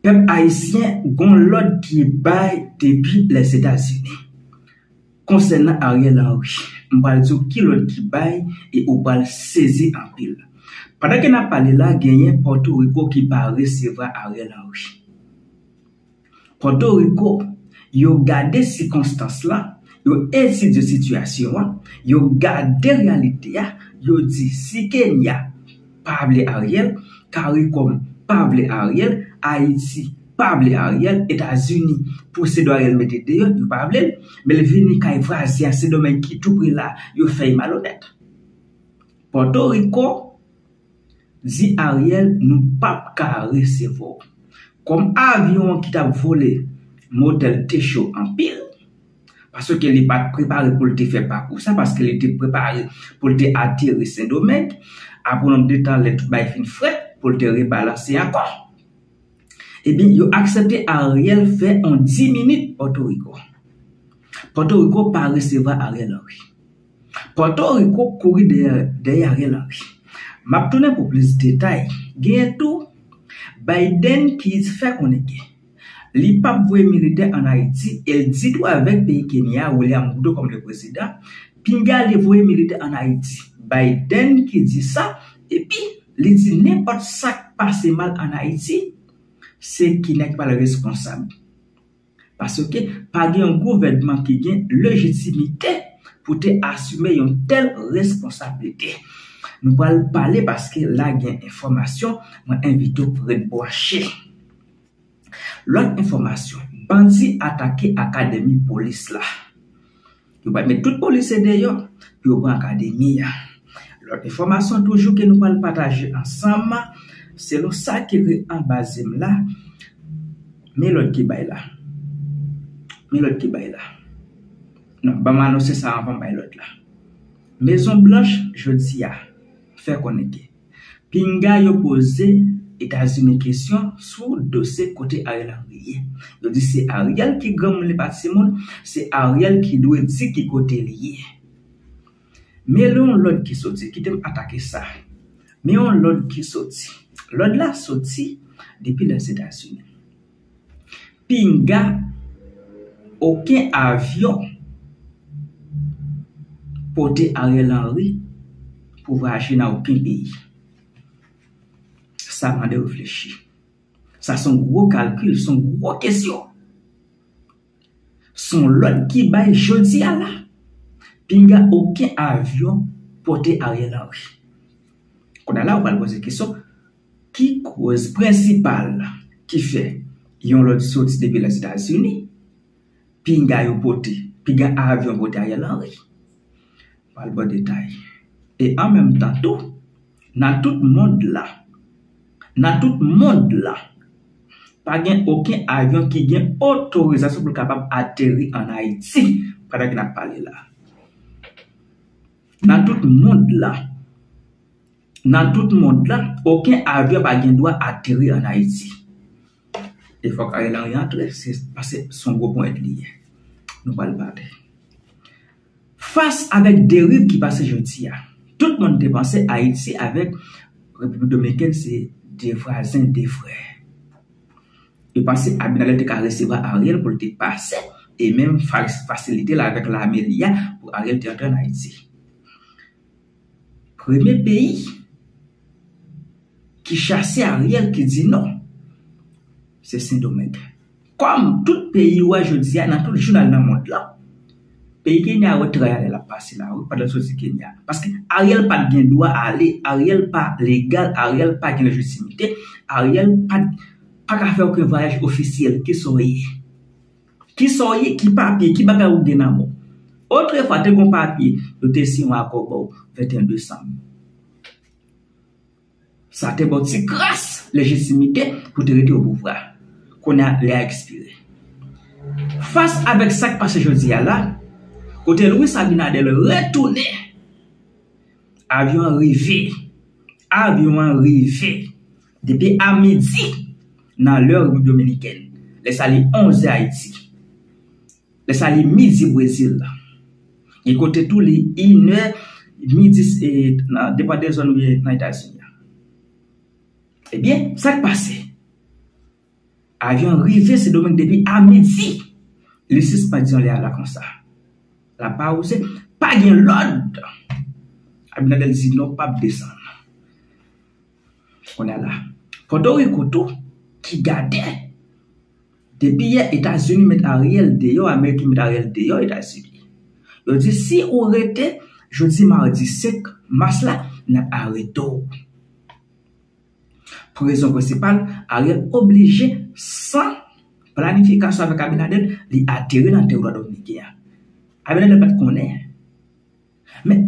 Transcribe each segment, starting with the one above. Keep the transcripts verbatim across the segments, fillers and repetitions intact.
Pèp ayisyen, gon lòd ki bay depi Lèzetazini konsènan Ariel Henry. M pral di w ki lòd ki bay e ou pral sezi anpil. Pandan ke n ap pale la, genyen Pòtoriko ki pa resevwa Ariel Henry. Pòtoriko, yo gade sikonstans la, yo etidye sitiyasyon an, yo gade reyalite a, yo di si Kenya pa vle Ariel, CARICOM pa vle Ariel, Ayiti pa vle Ariel, Etazini, pou se do Ariel mete deyò, yo pa vle l, men l vini kay vwazen an, Sendomeng ki tou pre la, yo fè l malonèt. Pòtoriko di Ariel, nou p ap ka resevwa w. Kòm avyon an ki t ap vole, motè l te cho anpil, paske li pa t prepare pou l te fè pakou sa, paske li te prepare pou l te ateri Sendomeng, apre yon nonb de tan lè tout bagay fin frèt, pou l te rebalanse ankò. Ebyen, yo aksepte Ariel fè yon dis minit Pòtoriko. Pòtoriko pa resevwa Ariel Henry. Pòtoriko kouri dèyè, dèyè Ariel Henry. M ap tounen pou plis detay. Genyen tou, Biden ki fè konnen ke li p ap voye militè ann Ayiti e l di tou avèk peyi Kenya, William Ruto kòm le prezidan, pinga li voye militè ann Ayiti. Biden ki di sa, epi li di nenpòt sa k pase mal ann Ayiti, se Kenya ki pral responsab. Paske pa gen yon gouvènman ki gen lejitimite pou te asime yon tèl responsablite. Nou pral pale paske la gen enfòmasyon, mwen envite w pou ret branche. Lòt enfòmasyon, bandi atake akademi polis la. Yo pral met tout polisye deyò pou yo pran akademi a. Lòt enfòmasyon toujou ke nou pral pataje ansanm, selon sa ki ri anba zye m la, men lòd ki bay la. Men lòd ki bay la. Non, ban m anonse sa anvan m bay lòd la. Mezon Blanch jodi a fè konnen ke pinga yo poze Etazini kesyon sou dosye kote Ariel Henry ye. Yo di se Ariel ki granmoun, li pa timoun, se Ariel ki dwe di ki kote li ye. Men yon lòd ki soti, kite m atake sa. Men yon lòd ki soti. Lòd la soti depi Lèzetazini. Pinga okenn avyon pote Ariel Henry pou vwayaje nan okenn peyi. Sa mande reflechi. Sa se yon gwo kalkil, se yon gwo kesyon. Se yon lòd ki bay jodi a la. Pinga okenn avyon pote Ariel Henry. Kounye a la, ou pral poze kesyon, ki koz prensipal ki fè yon lòd soti depi Lèzetazini, pinga yo pote, pinga avyon pote Ariel Henry? Pral ba w detay. E an menm tan tou, nan tout mond la, nan tout mond la, pa gen okenn avyon ki gen otorizasyon pou l kapab ateri ann Ayiti pandan ke n ap pale la. Nan tout mond la, nan tout mond la, okenn avyon pa gen dwa ateri ann Ayiti. E fòk Ariel Henry antre, se, paske se yon gwo ponyèt li ye. Nou pral pale. Fas avèk deriv ki pase jodi a, tout moun te panse Ayiti avèk Repiblik Dominikèn se de vwazen, de frè. Yo panse Abinader te ka resevwa Ariel pou l te pase e menm fa-, fasilite l avèk lame li a pou Ariel te antre ann Ayiti. Premye peyi ki chase Ariel, ki di non, se Sendomeng. Kòm tout peyi wè jodi a, nan tout jounal nan mond lan, peyi Kenya wè tray Ariel ap pase la, wi, pandan l soti Kenya. Paske Ariel pa t gen dwa ale, Ariel pa legal, Ariel pa gen lejitimite, Ariel pa, pa ka fè okenn vwayaj ofisyèl. Kisa w ye? Kisa w ye? Ki papye, ki bagay ou gen nan men w? Otrefwa, te gon papye, yo te siyen yon akò ba w venteyen desanm. Sa te ba w ti kras lejitimite pou te rete o pouvwa. Kounye a, lè a ekspire. Fas avèk sa k pase jodi a la, kote Luis Abinader retounen, avyon an rive. Avyon an rive depi a midi nan lè Repiblik Dominikèn. Lè sa li onzè Ayiti. Lè sa li midi Brezil. Gen kote tou li inè midi, e, nan, depann de zòn ou ye nan Etazini an. Ebyen, sa k pase? Avyon rive Sendomeng depi a midi. Li sispann di anlè a la konsa. L ap pawouze, pa gen lòd. Abinader di non, p ap desann. Kounye a la, Pòtoriko tou, ki gade. Depi yè, Etazini met Ariel deyò, Ameriken met Ariel deyò Etazini. Yo di, si ou rete, jodi madi senk mas la, n ap arete w. Pou rezon prensipal, Ariel oblije, san planifikasyon avèk Abinader, li atere nan teritwa dominiken an. Abinader pa t konnen. Men,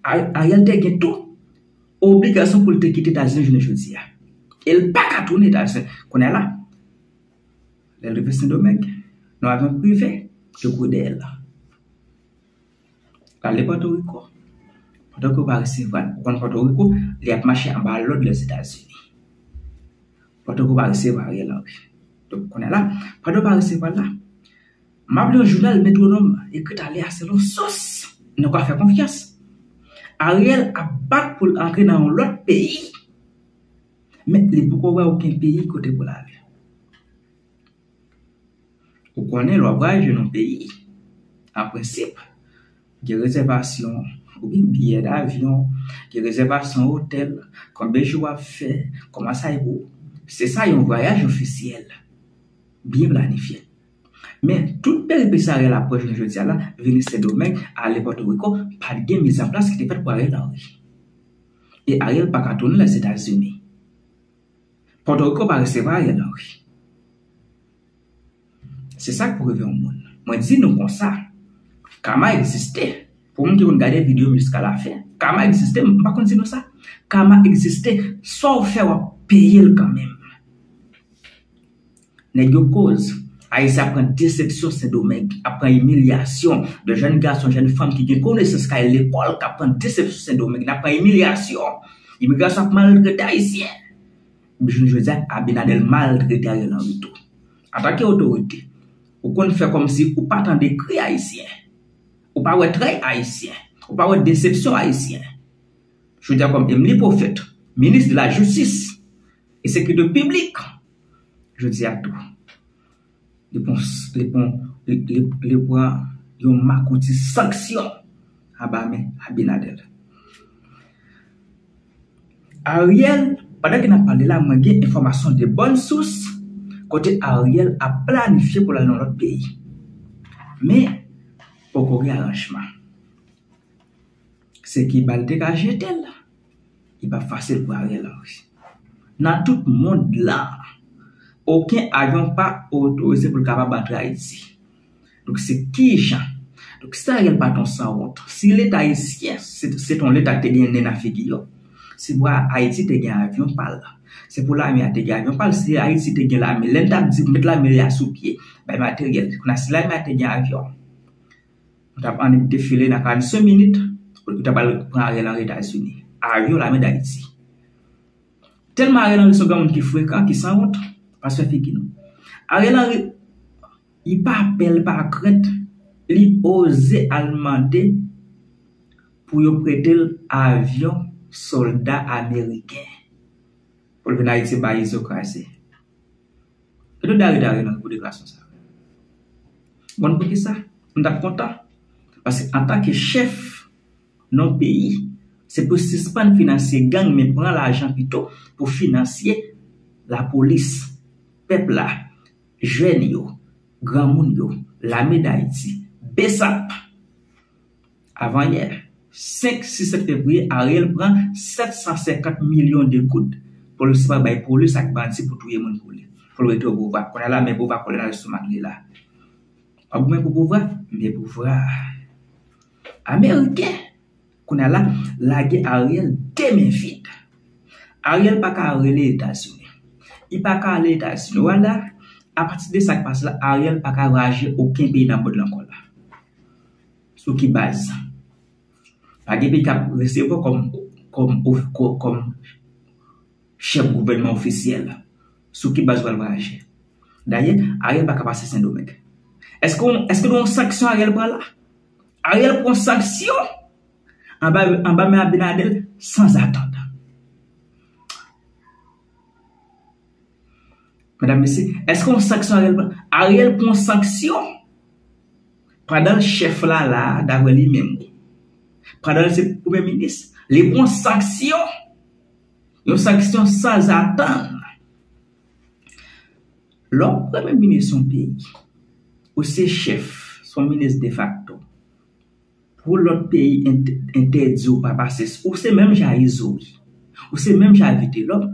Ariel te gen tou obligasyon pou l te kite Etazini jounen jodi a. E l pa ka tounen Etazini. Kounye a la, lè l rive Sendomeng, nan avyon prive, yo kouri dèyè l. L ale Pòtoriko. Pòtoriko pa resevwa l. Ou konn Pòtoriko, li ap mache anba lòd Lèzetazini. Pòtoriko pa resevwa Ariel Henry. Donk, kounye a la, pandan yo pa resevwa l la, m ap li yon jounal Metwonòm ekri talè a selon sous nou ka fè konfyans. Ariel ap bat pou l antre nan yon lòt peyi, men li poko wè okenn peyi kote pou l ale. Ou konnen, lè w ap vwayaje nan yon peyi, an prensip, gen rezèvasyon, oubyen biyè davyon, gen rezèvasyon otèl, konbyen jou w ap fè, kòman sa ye pou ou. Se sa yon vwayaj ofisyèl, byen planifye. Men, tout peripesi Ariel ap pran jounen jodi a la, vini Sendomeng, ale Pòtoriko, pa t gen mizanplas ki te fèt pou Ariel Henry. E Ariel pa ka tounen Lèzetazini. Pòtoriko pa resevwa Ariel Henry. Se sa k pou rive yon moun. Mwen di nou konsa, kama egziste. Pou moun ki konn gade videyo m jiska lafen, kama egziste, m pa konn di nou sa. Kama egziste, sa w fè w ap peye l kanmenm. Nèg yo koz, Ayisyen ap pran desepsyon Sendomeng, ap pran imilyasyon, de jèn gason, jèn fanm ki gen konesans k al lekòl, k ap pran desepsyon Sendomeng, n ap pran imilyasyon. Imigrasyon ap maltrete Ayisyen. Epi jounen jodi a, Abinader maltrete Ariel Henry tou. Antanke otorite, ou konn fè kòmsi ou pa tande kri Ayisyen. Ou pa wè trèy Ayisyen. Ou pa wè desepsyon Ayisyen. Jodi a kòm Emmeline Prophète, minis de la jistis e sekirite piblik, jodi a tou, li pran, li pran, li, li, li pran yon makouti sanksyon anba men Abinader. Ariel, pandan ke n ap pale la, mwen gen enfòmasyon de bòn sous kote Ariel ap planifye pou l al nan lòt peyi. Men, poko gen aranjman. Se ki bal te ka jete l, li pa fasil pou Ariel Henry. Nan tout mond la, okenn avyon pa otorize pou l kapab antre Ayiti. Donk, se kijan? Donk, si Ariel pa t yon sanwont, si Leta ayisyen, se, se t yon Leta ki te gen nen nan figi yo, se pou Ayiti te gen avyon pa l. Se pou lame a te gen avyon pa l. Si Ayiti te gen lame, lè n t ap di met lame a sou pye, bay materyèl. Kounye a, si lame a te gen avyon, nou t ap annik defile nan karannsenk minit, yo t ap al pran Ariel Henry Etazini. Avyon lame Dayiti. Tèlman Ariel Henry se yon granmoun ki frekan, ki sanwont, pa se figi nou. Ariel Henry, li pa pè, li pa krent, li oze al mande pou yo prete l avyon sòlda ameriken. Pou l vin Ayiti bay izo kraze. Yo te dwe arete Ariel Henry pou deklarasyon sa. Bon, poukisa? M t ap kontan. Paske antanke chèf nan yon peyi, se pou sispann finansye gang, men pran lajan pito pou finansye lapolis, pèp la, jèn yo, granmoun yo, lame Dayiti, BSAP. Avanyè, senk, sis, sèt fevriye, Ariel pran sèt san senkant milyon de goud pou l sipòte bay polis ak bandi pou touye moun pou li. Pou l rete o pouvwa. Kounye a la, men pouvwa kole nan lestomak li la. W ap goumen pou pouvwa? Men pouvwa. Ameriken, kounye a la, lage Ariel de men vid. Ariel pa ka rele Etazini. Li pa ka ale Etazini. Wè la, apati de sa k pase la, Ariel pa ka vwayaje okenn peyi nan mond lan ankò la. Sou ki baz? Pa gen peyi k ap resevwa w kòm, kòm, kòm, kòm chèf gouvènman ofisyèl. Sou ki baz w al vwayaje? Dayè, Ariel pa ka pase Sendomeng. Èske, èske nou yon sanksyon Ariel pran la? Ariel pran sanksyon anba, anba men Abinader sanzatann. Medam, mesye, èske yon sanksyon Ariel pran? Ariel pran yon sanksyon pandan l chèf la la, daprè li menm. Pandan l se premye minis, li pran yon sanksyon. Yon sanksyon sanzatann. Lè w premye minis yon peyi, ou se chèf, se yon minis defakto. Pou lòt peyi ent- entèdi w pa pase, ou se menm jan Izo wi. Ou se menm jan Vitelòm.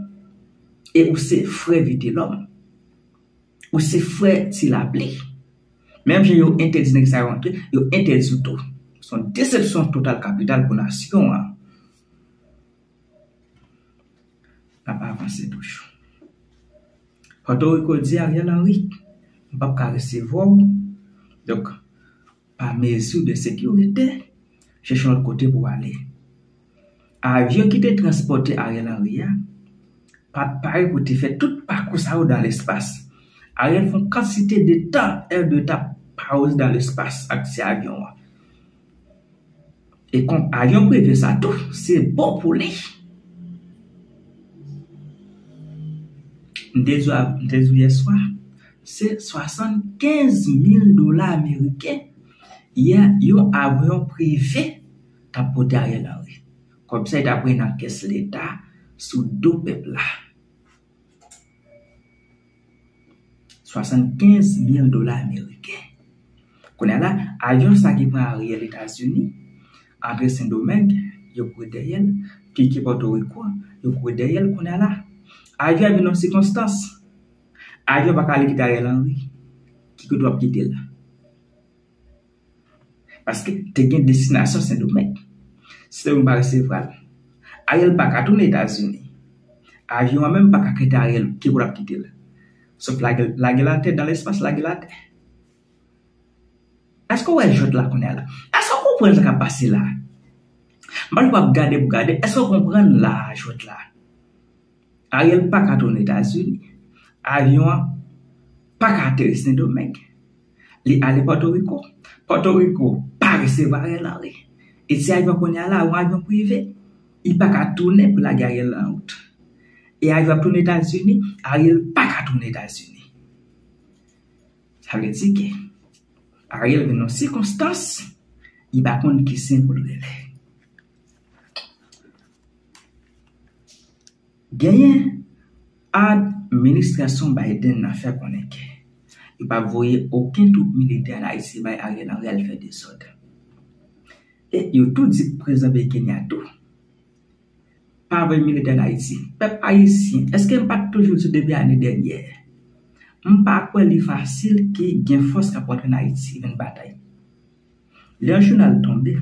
E ou se frè Vitelòm. Ou se frè Ti Lapli. Menm jan yo entèdi nèg sa yo antre, yo entèdi w tou. Se yon desepsyon total kapital pou nasyon an. N ap avanse toujou. Pòtoriko di Ariel Henry, m p ap ka resevwa w. Donk, pa mezi de sekirite, chèche yon lòt kote pou w ale. Avyon ki te transpòte Ariel Henry a pa t pare pou te fè tout pakou sa yo dan lespas. Ariel fè yon kantite de tan, è de tan, pawòz dan lespas ak ti avyon an. E kon avyon prive sa tou, se bon pou li. M te di w, m te di w yèswa, se swasannkenz mil dola ameriken, yè yon avyon prive t ap pote Ariel Henry. Kòb sa yo t ap pran nan kès leta sou do pèp la. Swasannkenz mil dola ameriken. Kounye a la, avyon sa ki pran Ariel Etazini, antre Sendomeng, yo kouri dèyè l, kite Pòtoriko, yo kouri dèyè l kounye a la. Avyon an vin nan sikonstans. Avyon pa ka ale kite Ariel Henry. Ki kote w ap kite l? Paske te gen destinasyon Sendomeng. Sendomeng pa resevwa l. Ariel pa ka tounen Etazini. Avyon an menm pa ka kite Ariel, ki pou l ap kite l? Sof lage, lage l atè, dan lespas, lage l atè. Èske w wè jwèt la kounye a la? Èske w konprann sa k ap pase la? M pa di w ap gade pou gade. Èske w konprann la, jwèt la? Ariel pa ka tounen Etazini. Avyon an pa ka ateri Sendomeng. Li ale Pòtoriko. Pòtoriko pa resevwa Ariel Henry. E ti avyon kounye a la, yon avyon prive. Li pa ka tounen pou lage Ariel nan wout. E avyon ap tounen Etazini, Ariel pa ka tounen Etazini. Sa vle di ke Ariel vin nan sikonstans, li pa konn ki sen pou l rele. Genyen administrasyon Biden nan fè konnen ke yo p ap voye okenn twoup militè ann Ayiti bay Ariel Henry al fè dezòd. E yo tou di prezidan peyi Kenya tou, pa voye militè ann Ayiti. Pèp ayisyen, èske m pa t toujou di w depi ane dènyè, m pa kwè li fasil ke gen fòs k ap rantre ann Ayiti vin batay? Lè yon jounal tonbe,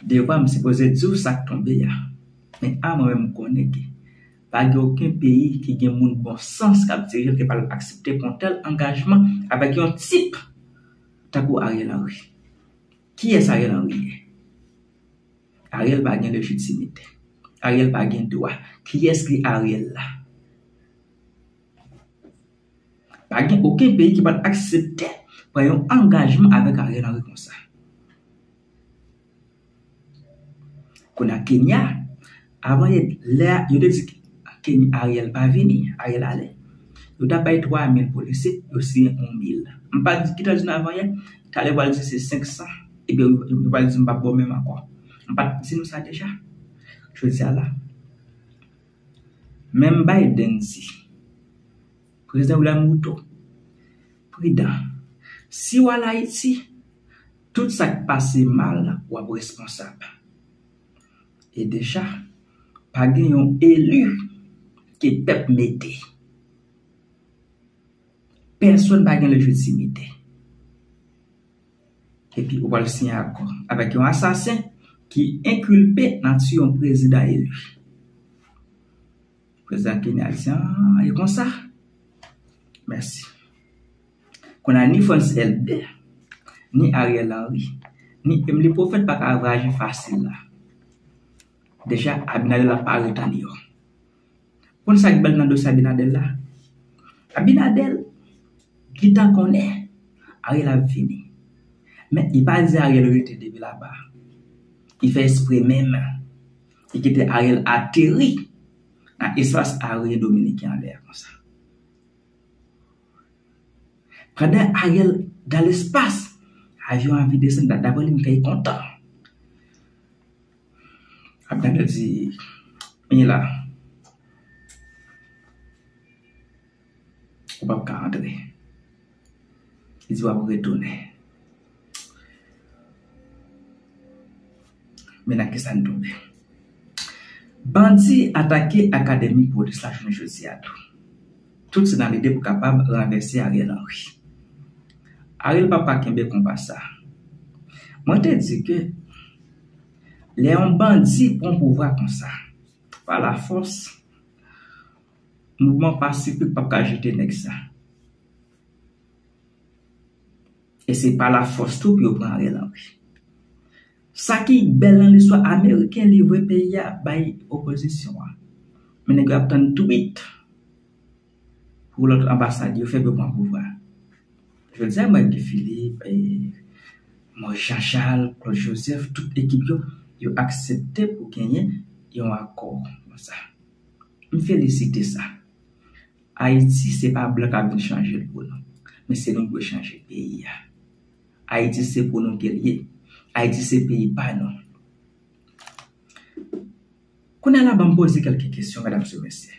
devwa m sipoze di w sa k tonbe a. Men a mwen menm m konnen ke pa gen okenn peyi ki gen moun bon sans k ap dirije l ki pral aksepte pran tèl angajman avèk yon tip tankou Ariel Henry. Kiyès Ariel Henry ye? Ariel pa gen lejitimite. Ariel pa gen dwa. Kiyès ki Ariel la? Pa gen okenn peyi ki pral aksepte pran yon angajman avèk Ariel Henry konsa. Kounye a Kenya, avan yè, lè yo te di Kenya, Ariel pa vini, Ariel ale. Yo t ap bay twa mil polisye, yo siyen yon mil. M pa t di ki t ap di nou avan yè, talè yo pral di se senk san, epi yo, yo pral di m p ap ba w menm ankò. M pa t di nou sa deja? Jodi a la, menm Biden di, Prezidan William Ruto, pridan. Si w al Ayiti, tout sa k pase mal, w ap responsab. E deja, pa gen yon eli ke pèp mete. Pèsonn pa gen lejitimite. Epi ou pral siyen akò avèk yon asasen ki enkilpe nan tiye yon prezidan eli. Prezidan Kenya di, ah, e konsa? Mèsi. Kounye a ni Frantz Elbé, ni Ariel Henry, ni Emmeline Prophète pa ka raji fasil la. Deja, Abinader la pa ret andeyò. Konn sa k bèl nan dosye Abinader la? Abinader gentan konnen Ariel ap vini. Men li pa di Ariel rete depi laba. Li fè espre menm. Li kite Ariel ateri nan espas aeryen dominiken anlè a konsa. Pandan Ariel dans l'espace, avyon an vin desann, da- daprè li, m kay kontan. Abinader di, men la, ou p ap ka antre. Li di w ap retounen. Men nan kisa n tonbe. Bandi atake akademi polis la jounen jodi a tou. Tout se nan lide pou kapab ranvèse Ariel Henry. Ariel pa pa kenbe konpa sa. Mwen te di ke lè yon bandi pran pouvwa konsa, pa lafòs, mouvman pasifik p ap ka jete nèg sa. E se pa lafòs tou pou yo pran Ariel Henry. Sa ki bèl nan listwa, ameriken livre peyi a bay opozisyon an. Men nèg yo ap tann tweet pou lòt anbasad yo fè pou yo pran pouvwa. Jodi a, m wè Guy Philippe, eh, Moïse Jean Charles, Claude Joseph, tout ekip yo, yo aksepte pou genyen yon akò konsa. M felisite sa. Ayiti se pa blan k ap vin chanje l pou nou, men se nou k dwe chanje peyi a. Ayiti se pou nou ke l ye. Ayiti se peyi pa nou. Kounye a la, ban m poze kèlke kesyon, medam e mesye.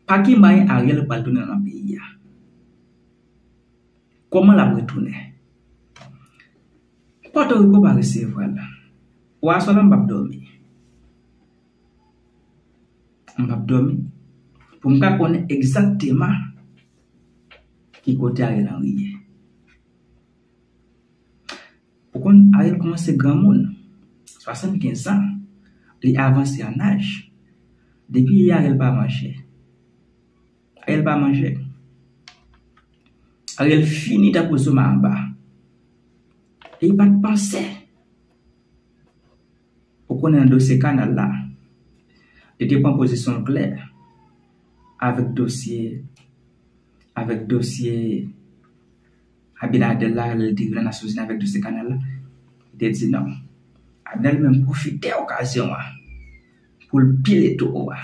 Pa ki mwayen Ariel pral tounen nan peyi a? Kòman l ap retounen? Pòtoriko pa resevwa l. Ou aswè la, m p ap dòmi. M p ap dòmi. Pou m ka konnen egzakteman ki kote Ariel Henry ye. Ou konn Ariel kòmanse granmoun, swasannkenz an, li avanse an aj. Depi yè Ariel pa manje. Ariel pa manje. Ariel fini tankou zo maraba. E li pa t panse. Ou konnen nan dosye kanal la, li te pran pozisyon l klè avèk dosye, avèk dosye Abinader la, lè li te rive nan Nasyonzini avèk dosye kanal la. Li te di non. Abinader li menm pwofite okazyon an pou l pile towo a.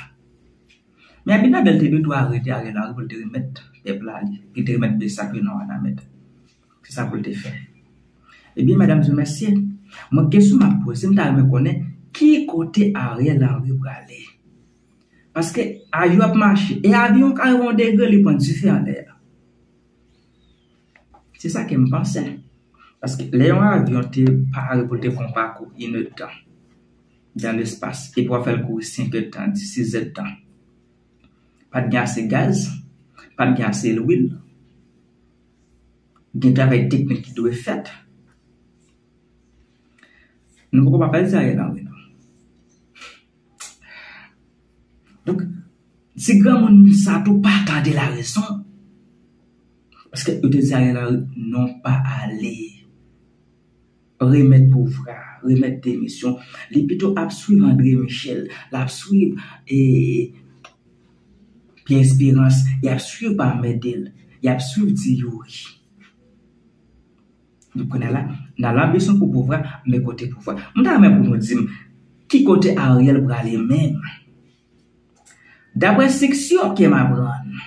Men Abinader te dwe tou arete Ariel Henry pou l te remèt pèp la li, pou l te remèt Bessap yo nan Wanament. Se sa pou l te fè. Ebyen, medam e mesye, mwen kesyon m ap poze, m ta renmen konnen ki kote Ariel Henry prale. Paske avyon ap mache, e avyon ka yon degre li pran dife anlè a. Se sa ke m panse. Paske lè yon avyon te pare pou l te fè yon pakou inèdtan dan lespas, epi w ap fè l kouri senk èdtan, sis èdtan, pa t gen ase gaz, pa t gen ase lwil, gen travay teknik ki dwe fèt. Nou poko pa pale de sa Ariel Henry non. Donk, ti granmoun sa tou pa tande larezon. Paske yo te di Ariel Henry non pa ale. Remèt pouvwa, remèt demisyon. Li pito ap swiv André Michel, l ap swiv e, Pierre Espérance, y ap swiv pa Medel, y ap swiv Ti Youri. Donk kounye a la, nan lanbisyon pou pouvwa, men kote pouvwa. M ta renmen pou nou di m, ki kote Ariel prale menm? Daprè fiksyon ke m aprann,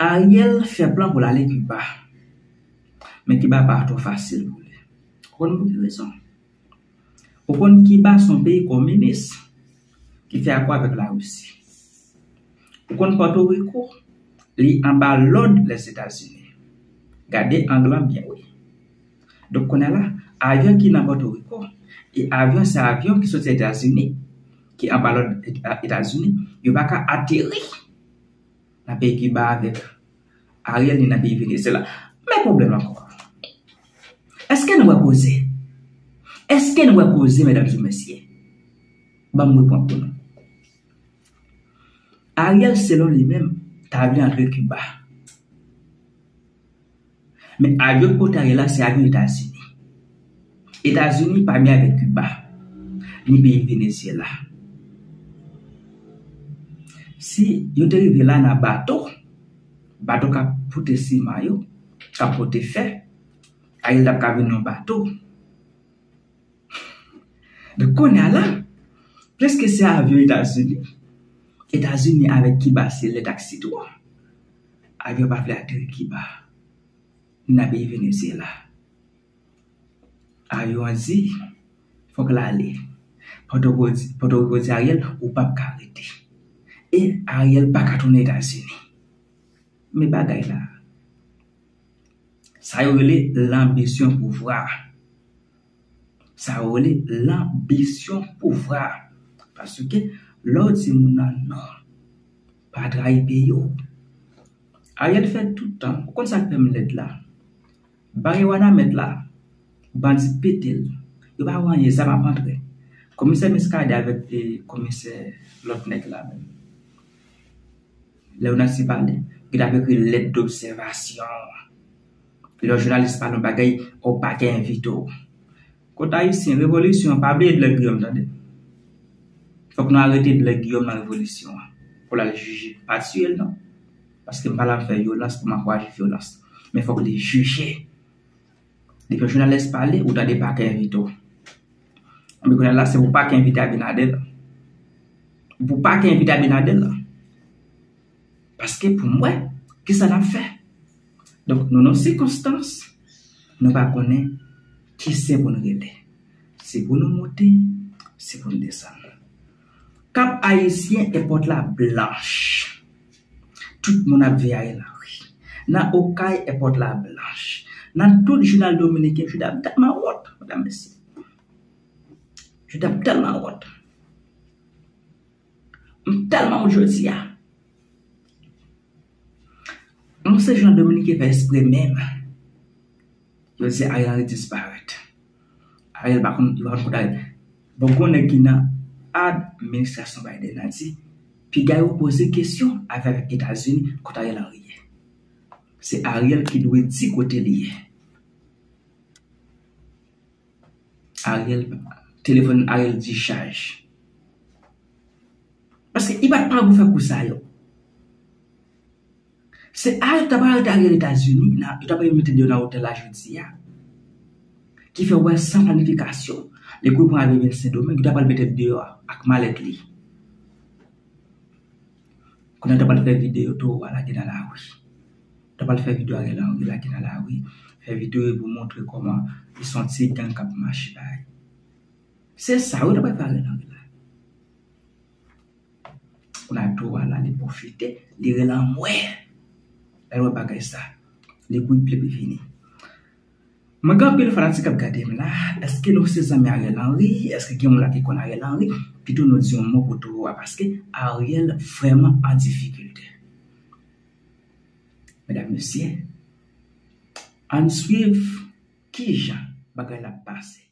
Ariel fè plan pou l ale Kiba. Men Kiba pa twò fasil pou li. Ou konn pou ki rezon? Ou konn Kiba se yon peyi kominis ki fè akò avèk Larisi. Ou konn Pòtoriko, li anba lòd Lèzetazini. Gade ang lan byen wi. Donk kounye a la, avyon ki nan Pòtoriko, e avyon se avyon ki soti Etazini, ki anba lòd Eta- Etazini, yo pa ka ateri nan peyi Kiba avèk Ariel ni nan peyi Venezyela. Men pwoblèm ankò. Èske nou wè koze? Èske nou wè koze, medam e mesye? Ban m reponn pou nou. Ariel, selon li menm, ta vle antre Kiba. Men avyon ki pote Ariel la, se avyon Etazini. Etazini pa byen avèk Kiba, ni peyi Venezyela. Si yo te rive la nan bato, bato k ap pote siman yo, k ap pote fè, Ariel t ap ka vin nan bato. Donk kounye a la, piske se avyon Etazini, Etazini avèk Kiba se lèt ak sitwon. Avyon pa vle ateri Kiba, ni nan peyi Venezyela. Avyon an di, fòk l ale. Pòtoprens di Ariel, ou p ap ka rete. E Ariel pa ka tounen Etazini. Men bagay la. Sa yo rele lanbisyon pouvwa. Sa yo rele lanbisyon pouvwa. Paske lè w di moun nan non, pa trayi peyi w. Ariel fè tout tan, ou konn sa k fè m lèd la? Barye Wanament la, bandi pete l. Yo pa wè anyen, zam ap antre. Komisè Muscadin avèk e, komisè lòt nèg la menm. Lè yo nan ti pale, yo t ap ekri lèt dobsèvasyon. Lè yon jounalis pale yon bagay, ou pa ka envite w. Kot Ayisyen, revolisyon, pa bliye Edler Guillaume, tande. Fòk nou arete Edler Guillaume nan revolisyon an. Pou l al jije. Pa tiye l, non. Paske m pa la m fè vyolans pou m ankouraje vyolans. Men fòk li jije. Depi yon jounalis pale, ou tande pa ka envite w. Anben kounye a la, se pou pa ka envite Abinader. Pou pa ka envite Abinader. Paske pou m wè, kisa n ap fè? Donk, nou nan sikonstans, nou pa konnen ki sen pou n rele. Se pou nou monte, se pou n desann. Kap Ayisyen, èpòt la blanch. Tout moun ap veye Ariel Henry. Nan Okay, èpòt la blanch. Nan tout jounal dominiken, jodi a, m tèlman wont, medam, mesye. Jodi a, m tèlman wont. M tèlman wont jodi a. Yon se jan dominiken fè espre menm. Yo di Ariel Henry disparèt. Ariel pa konn, yo pa konn kote Ariel. Bon, gon nèg ki nan administrasyon Biden nan di, piga yo poze kesyon avèk Etazini kote Ariel Henry ye. Se Ariel ki dwe di kote li ye. Ariel, telefòn Ariel dichaj. Paske li pa t pare pou fè kou sa yo. Se Ariel ki t ap arete Ariel Etazini, nan, yo t ap mete deyò nan otèl la jodi a. Ki fè w wè san planifikasyon. Li kouri pran avyon vin Sendomeng, yo t ap al mete l deyò ak malèt li. Kounye a yo t ap al fè videyo towo a lage nan lari. Yo t ap al fè videyo Ariel Henry lage nan lari. Fè videyo pou montre kòman li se yon ti gang k ap mache bay. Se sa wi yo t ap al fè Ariel Henry la. Kounye a towo a la, li pwofite, li rele anmwè. Lè l wè bagay sa, li kouri pli, li vini. Mwen gen anpil fanatik k ap gade m la. Èske nou se zanmi Ariel Henry? Èske gen moun la ki konn Ariel Henry? Pito nou di yon mo pou towo a, paske Ariel vrèman an difikilte. Medam, mesye, ann swiv kijan bagay la ap pase.